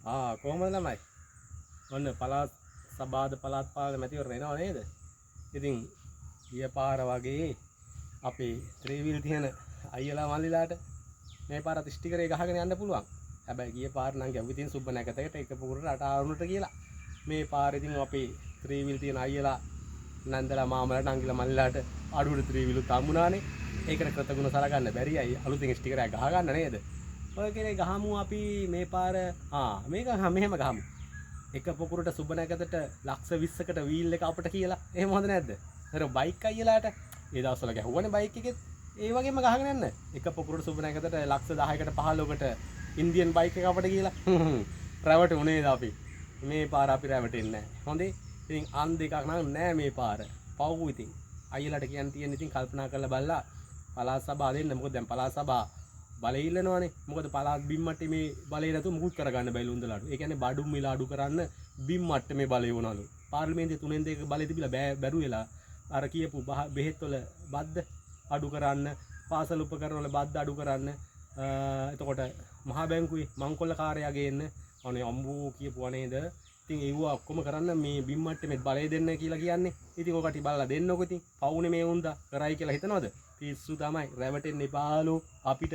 කොහොමද ළමයි? ඔන්න පළාත් සභාද පළාත් පාලන මැතිවරණ එනවා නේද? ඉතින් ගිය පාර වගේ අපේ ත්‍රිවිල් තියෙන අයියලා මල්ලිලාට මේ පාරත් ස්ටිකරේ ගහගෙන යන්න පුළුවන්. හැබැයි ගිය පාර නම් ගැව්ව ඉතින් සුබ නැකතකට එක පුකුරට අට ආරුණට කියලා. මේ පාර ඉතින් අපේ ත්‍රිවිල් තියෙන අයියලා නන්දලා මාමලාට නංගිලා මල්ලිලාට අඩුවට ත්‍රිවිලුත් හම්බුණානේ. ඒකට කෘතගුණ සලකන්න බැරි අය අලුතින් ස්ටිකරයක් ගහගන්න නේද? ඔය කෙනේ ගහමු අපි මේ පාර. මේක මෙහෙම ගහමු. එක පොකුරට සුබ නැකතට ලක්ෂ 20කට වීල් එක අපට කියලා. එහෙම හොඳ නැද්ද? අර බයික් අයියලාට ඒ දවස්වල ගැහුවනේ බයික් එකෙත්. ඒ වගේම ගහගෙන යන්න. එක පොකුරට සුබ නැකතට ලක්ෂ 10කට 15කට ඉන්දියන් බයික් එක අපට කියලා. රැවටුනේද අපි? මේ පාර අපි රැවටෙන්නේ නැහැ. හොඳේ. ඉතින් අන් දෙකක් නම් නෑ මේ පාර. පව් ඉතින්. අයියලාට කියන්න තියෙන ඉතින් කල්පනා කරලා බලලා පළාත් සභාව දෙන්න. මොකද දැන් පළාත් සභාව බලය ඉල්ලනවනේ. මොකද පළාත් බිම් මට්ටමේ බලය නැතුව මුකුත් කරගන්න බැයිලු උන්දලාට. ඒ කියන්නේ බඩු මිල අඩු කරන්න බිම් මට්ටමේ බලය වුණාලු. පාර්ලිමේන්තුවේ 3න් 2 බලය තිබිලා බැරුව වෙලා අර කියපු බෙහෙත් වල බද්ද අඩු කරන්න, පාසල් උපකරණ වල බද්ද අඩු කරන්න, එතකොට මහා බැංකුවේ මංකොල්ල කාර්යය ගේන්න, අනේ අම්බෝ කියපුවා නේද? ඉතින් ඒව ඔක්කොම කරන්න මේ බිම් මට්ටමේ බලය දෙන්න කියලා කියන්නේ. ඉතින් ඔය කටි බලලා දෙන්නකො ඉතින්. පවුනේ මේ උන්දා කරයි කියලා හිතනවද? පිස්සු තමයි. රැවටෙන්න එපාලු අපිට.